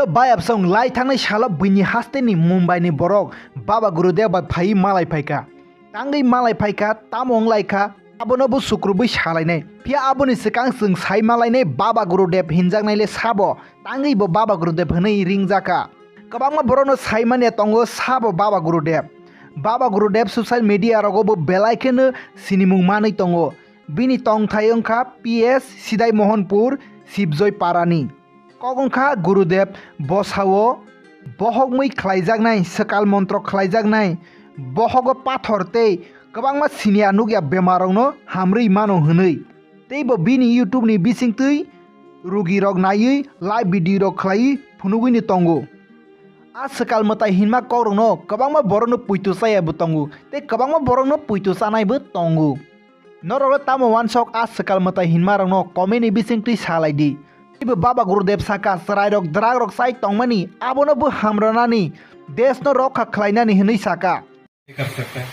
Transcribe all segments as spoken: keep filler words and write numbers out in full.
Bayapsong lai thangnai salo buini hasteni Mumbai ni borok Baba Gurudev bai phaiwi malai phaikha. Tangwi malai phaikha, tamo wng laikha, abono bo sukrubwi salainai. Phiya aboni swkang chwng sai malainai Baba Gurudev hinjaknai le sabo, tangwi bo Baba Gurudev hwnwi ringjakha. Kwbangma borokno sai manya tongo sabo Baba Gurudev. Baba Gurudev social media rogo bo belai kheno sinimung manwi tongo. Bini tongthai wngkha P S Sidai Mohanpur, Sibjoi Parani. Kok wngkha Gurudev bosao bohokmwi khlaijaknai, swkal montro khlaijaknai, bohogo pathor tei kwbangma siniya nukya bemarrokno hamrwi mano hwnwi. Tei bo bini YouTube ni bisingtwi rugirok naiwi live video rok khlaiwi phunugwino tongo. A swkal mwtai hinma kokrokno kwbangma borokno puitu chayabo tongo tei kwbangma borokno puitu chanaibo tongo. Norokle tamo wansok a swkal mwtai hinmarokno comment ni bisingtwi salai di. Teibo Baba Gurudev saka, chwrairok drug rok chai tongmani abono bo hamranani, desh no rokha khlainani hwnwi saka. कर सकता है।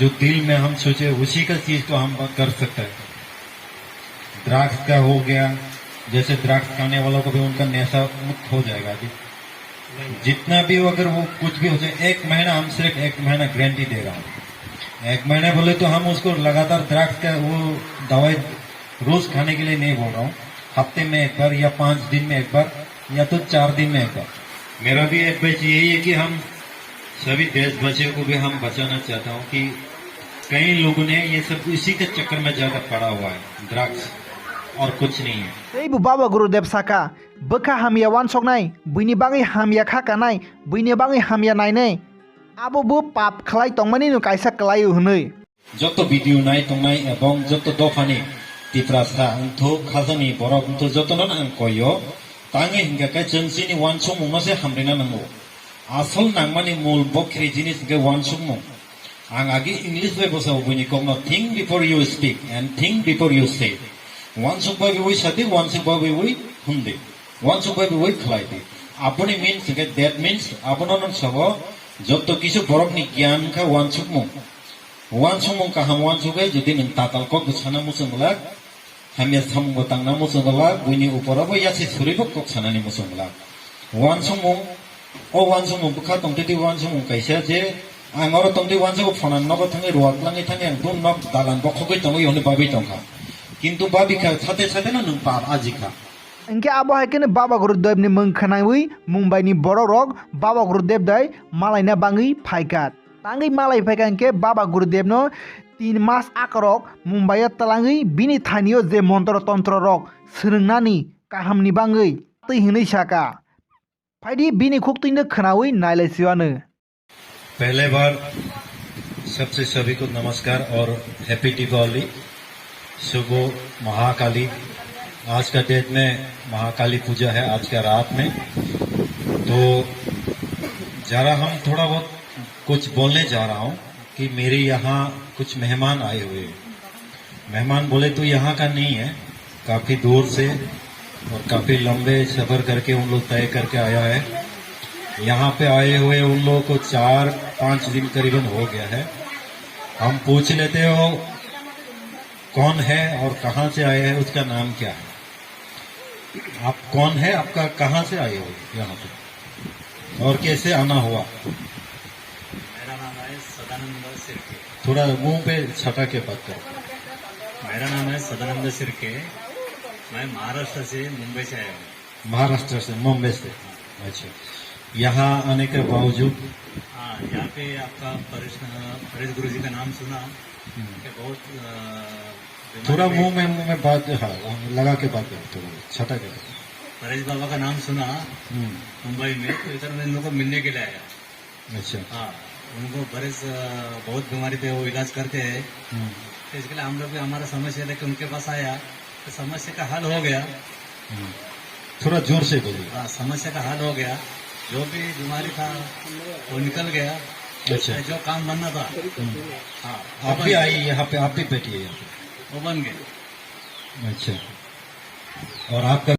जो दिल में हम सोचे उसी का चीज को हम कर सकता है। ड्रग्स का हो गया, जैसे ड्रग्स खाने वालों को भी उनका नशा मुक्त हो जाएगा अभी। जितना भी हो, अगर वो कुछ भी हो जाए, एक महीना, हम सिर्फ एक महीना गारंटी दे रहा हूँ। एक महीने बोले तो हम उसको लगातार ड्रग्स का वो दवाई रोज खाने के लिए नहीं बोल रहा हूँ, हफ्ते में एक बार या पाँच दिन में एक बार या तो चार दिन में एक बार। मेरा भी एडवाइस यही है कि हम सभी देशवासियों को भी हम बचाना चाहता हूँ कि कई लोगों ने ये सब इसी के चक्कर में ज्यादा पड़ा हुआ है, ड्रग्स और कुछ नहीं है। Teibo Baba Gurudev saka, bwkha hamya wansoknai, buini bagwi hamya kha kanai, buini bagwi hamya nainai, abo bo pap khlai tongmani no kaisa kwlaio hwnwi. Joto video nai tongnai ebong joto dophani Tiprasa wngthok, khajani borok wngthok, jotono ang koyo. Tangwi hingkha khe chwng chini wansukmungno se hamrina nango. Asol nangmani mul bokhri jinis hingkhe wansukmung. Ang agi English bai bwsao buini kokno, "Think before you speak and think before you say." Wansuk bai bai sadi, wansuk bai bai hwndi, wansuk bai bai khlai di. Aboni means hingkhe, that means abono nang sabo joto kisu borokni giyan wngkha wansukmung. Wansukmung kaham wansugwi jodi nwng tatal kok bwsana muchung glak, hamya samung bo tangna muchung glak, buini uporo bo yasi suribo kok sanani muchung glak. Wansukmung, o wansukmung bwkha tongtwi twi wansukmung kaisa je ang oro tongtwi wansugo phonan nogo thangwi ruwa tlangwi thangwi ang bun nok dalan bokhogwi tongwi hwnwi babwi tongkha. Kintu babikha sate sate no nwng pap ajikha. Hingke abo hai kheno Baba Gurudev ni mung khwnawi Mumbai ni borok rok Baba Gurudev dai malaina bangwi phaikha. Tangwi malai phaikha hingke Baba Gurudev no tin mas akorok Mumbai o twlangwi bini thani o je montro tontro rok swrwngnani kaham ni bangwi twi hinwi saka. Phaidi bini khuktwi no khwnawi nailai siwano. पहले बार सबसे सभी को नमस्कार और हैप्पी दीपावली। शुभ महाकाली। आज का डेट में महाकाली पूजा है, आज का रात में। तो जरा हम थोड़ा बहुत कुछ बोलने जा रहा हूँ कि मेरे यहाँ कुछ मेहमान आए हुए हैं। मेहमान बोले तो यहाँ का नहीं है, काफ़ी दूर से और काफ़ी लंबे सफ़र करके उन लोग तय करके आया है। यहाँ पे आए हुए उन लोगों को चार पाँच दिन करीबन हो गया है। हम पूछ लेते हो कौन है और कहाँ से आए हैं, उसका नाम क्या है? आप कौन है, आपका कहाँ से आए हो यहाँ पे और कैसे आना हुआ? मेरा नाम है सदानंद सिरके। थोड़ा मुंह पे सटा के बात करो। मेरा नाम है सदानंद सिरके। मैं महाराष्ट्र से मुंबई से आया हूँ। महाराष्ट्र से, मुंबई से। अच्छा, यहाँ आने के बावजूद हाँ, यहाँ पे आपका परेश, परेश गुरु जी का नाम सुना। हम्म। कि बहुत, अ, बीमारी थोड़ा पे मुंह में, मुंह में बात, हाँ, लगा के बात करो, थोड़ा सटा के। परेश बाबा का नाम सुना हम्म। मुंबई में, तो इधर मैं इन लोगों को मिलने के लिए आया। अच्छा। हाँ, उनको बरेच, अ, बहुत बीमारी थे, वो इलाज करते हैं। हम्म। तो इसके लिए हम लोग भी हमारा समस्या लेके उनके पास आया, तो समस्या का हल हो गया। हम्म। थोड़ा जोर से बोलिए। हाँ, समस्या का हल हो गया। जो भी बीमारी था, वो निकल गया। अच्छा। जो काम बनना था, हम्म। हाँ, वो आप बन भी गया। आइए यहाँ पे, आप भी बैठिए यहाँ पे। वो बन गया। अच्छा। और आपका